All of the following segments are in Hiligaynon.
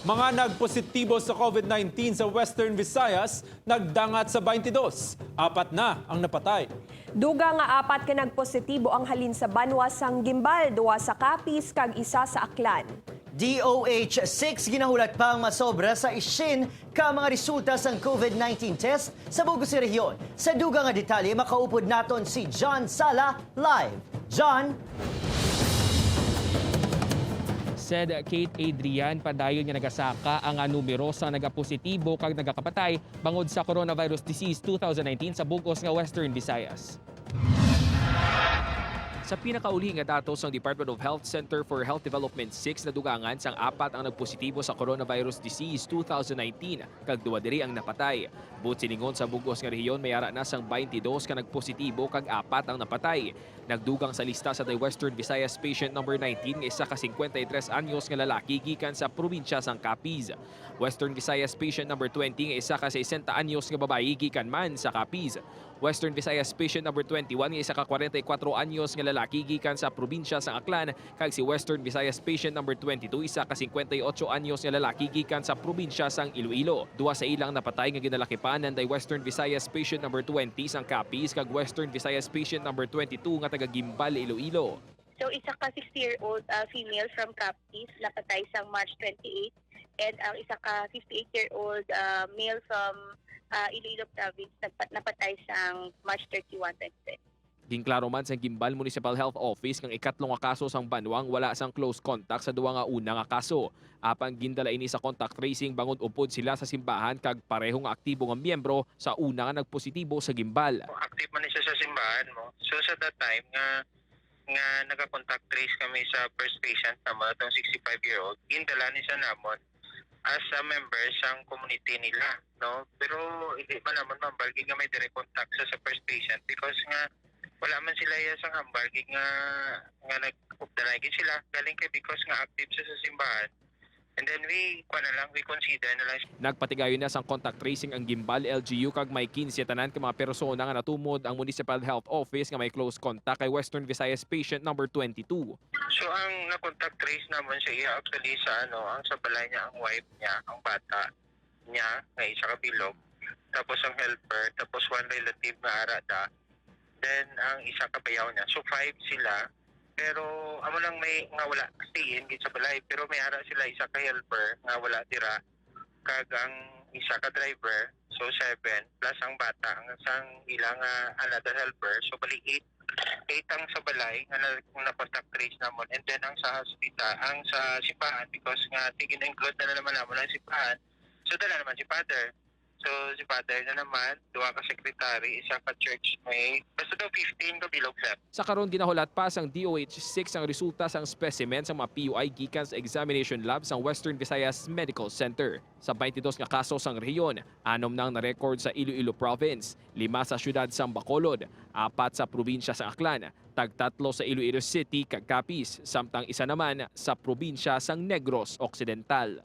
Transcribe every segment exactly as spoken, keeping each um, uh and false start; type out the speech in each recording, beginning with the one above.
Mga nagpositibo sa COVID nineteen sa Western Visayas nagdangat sa twenty-dos. Apat na ang napatay. Dugang nga apat ka nagpositibo ang halin sa banwa sang Guimbal, duha sa Capiz kag isa sa Aklan. D O H six ginahulat pa ang masobra sa isin ka mga resulta sang COVID nineteen test sa bug-os nga rehiyon. Sa dugang nga detalye, makaupod naton si John Sala live. John? Said Kate Adrian, padayon nga nagasaka ang numero sa nagapositibo kag nagakapatay bangod sa coronavirus disease two thousand nineteen sa bug-os nga Western Visayas. Sa pinakauli nga datos sang Department of Health Center for Health Development six, nadugangan sang apat ang nagpositibo sa coronavirus disease two thousand nineteen, kag duha diri ang napatay. Buot silingon, sa bug-os nga rehiyon may ara na sang twenty-dos ka nagpositibo kag apat ang napatay. Nagdugang sa lista sa The Western Visayas patient number nineteen nga isa ka cincuenta y tres anyos nga lalaki gikan sa probinsya sang Capiz. Western Visayas patient number twenty nga isa ka sesenta anyos nga babayi gikan man sa Capiz. Western Visayas patient number twenty-one nga isa ka kwarenta y kuwatro anyos nga lalaki gikan sa probinsya sang Aklan, kag si Western Visayas patient number twenty-two, isa ka singkwenta y otso anyos nga lalaki gikan sa probinsya sang Iloilo. Duha sa ilang napatay nga ginalakipan nanday Western Visayas patient number twenty sang Capiz kag Western Visayas patient number twenty-two nga taga Guimbal, Iloilo. So, isa ka sixty-year-old, ah, female from Capiz napatay sang March twenty-eight, and ang isa ka fifty-eight-year-old, ah, male from, ah, Iloilo Province nagpa-, napatay sang March thirty-one, twenty twenty. Ginklaro man sang Guimbal Municipal Health Office nga ang ikatlo nga kaso sang banwa ang wala sang close contact sa duha nga una nga kaso. Apang gindala ini sa contact tracing bangod upod sila sa simbahan kag pareho nga aktibo nga miyembro sa una nga nagpositibo sa Guimbal. Active man ni siya sa simbahan mo. So, sa that time nga, nga naka-contact trace kami sa first patient na mo, itong sixty-five-year-old, gindala ni siya namon as a member sang community nila, no? Pero hindi man namon mambal gid nga may direct contact sa, sa first patient because nga wala man sila iya sang hambal gid nga, nga nag-updanay gid sila galing kay because nga active siya sa simbahan. And then we, kuha na lang, we consider na lang. Nagpatigayon na sang contact tracing ang Guimbal L G U kag may quince tanan ka mga persona nga natumod ang Municipal Health Office nga may close contact kay Western Visayas patient number twenty-two. So, ang na-contact trace naman siya, iya, actually, sa, ano, ang sa balay niya, ang wife niya, ang bata niya, nga isa ka bilog, tapos ang helper, tapos one relative nga ara da, then ang isa ka bayaw niya. So, five sila, pero amo lang may nga wala stay-in gid sa balay, pero may ara sila isa ka helper nga wala dira, kag ang isa ka driver, so seven, plus ang bata, ang sang ilang, ah, another helper, so bali eight. Eight ang sa balay nga na, na-contact trace namon, and then ang sa hospital, ang sa simbahan, because nga tig-include na, na naman ang simbahan, so dala naman si Father. So, si Father na naman, duha ka secretary, isa ka church mate. Basta daw fifteen ka bilog, sir. Sa karon, ginahulat pa sang D O H six ang resulta sang specimen sang mga P U I gikan sa examination lab sang Western Visayas Medical Center. Sa twenty-dos nga kaso sang rehiyon, anom na ang na-record sa Iloilo Province, lima sa siyudad sang Bacolod, apat sa probinsya sang Aklan, tagtatlo sa Iloilo City kag Capiz, samtang isa naman sa probinsya sang Negros Occidental.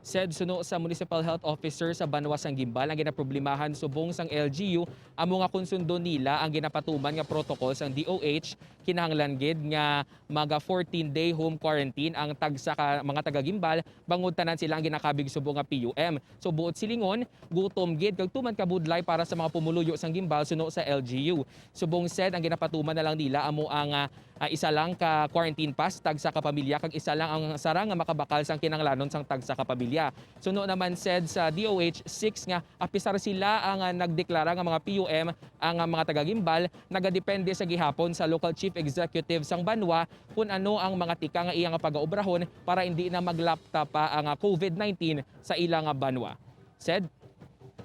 Said suno sa Municipal Health Officer sa banwa sang Guimbal, ang ginaproblemahan subong sang L G U amo nga kung sundon nila ang ginapatuman nga protocol sang D O H, kinahanglan gid nga maga fourteen-day home quarantine ang tagsa ka mga taga-Guimbal bangod tanan sila ang ginakabig subong nga P U M. So, buot silingon, gutom gid kag tuman ka budlay para sa mga pumuluyo sang Guimbal suno sa L G U. Subong said, ang ginapatuman na lang nila amo ang, ah, ah, isa lang ka quarantine pass tagsa ka pamilya kag isa lang ang sarang nga makabakal sang kinahanglanon sang tagsa ka pamilya. Suno naman said sa D O H six nga apisar sila ang, ah, nagdeklara nga mga P U M, ang, ah, mga taga-Guimbal nagadepende sa gihapon sa local chief executive sang banwa kun ano ang mga tika nga iya nga pagaobrahon para hindi na maglapta pa ang, ah, COVID nineteen sa ila nga banwa. Said,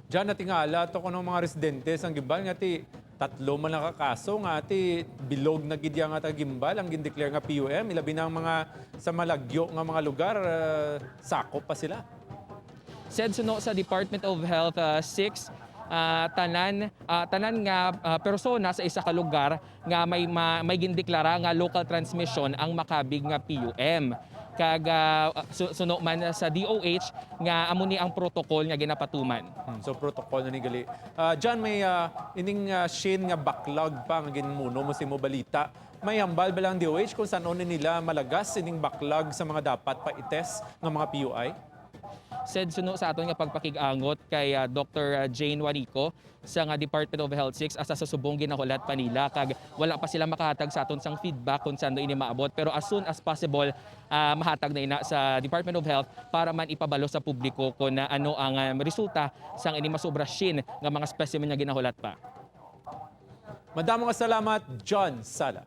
Jan, natingala to kuno mga residente sang Guimbal nga ti tatlo man nakakaso nga ti bilog na gid ya nga taga Guimbal ang gindeclare nga P U M, ilabi na ang mga sa malagyo nga mga lugar, ah, sakop pa sila. Said suno sa Department of Health, ah, six, ah, tanan, ah, tanan nga, ah, persona sa isa ka lugar nga may ma-, may gindeklara nga local transmission ang makabig nga P U M. Kag, ah, su-, suno man sa D O H nga amo ni ang protocol nga ginapatuman. Hmm, so protocol na ni gali. Ah, Jan, may, ah, ining, ah, Shane nga backlog pa nga ginmuno mo sa imo balita. May hambal ba lang D O H kung san-o ni nila malagas sining backlog sa mga dapat pa i-test nga mga P U I? Sed suno sa aton nga pagpakig-angot kay ah, Doctor Jane Warico sa nga Department of Health six, asa sa subong ginahulat pa nila kag wala pa sila makahatag sa aton sang feedback kung saan ini maabot, pero as soon as possible ah, mahatag na ina sa Department of Health para man ipabalo sa publiko kung ah, ano ang ah, resulta sang ini masobra shin nga mga specimen nga ginahulat pa. Madamo nga salamat, John Sala.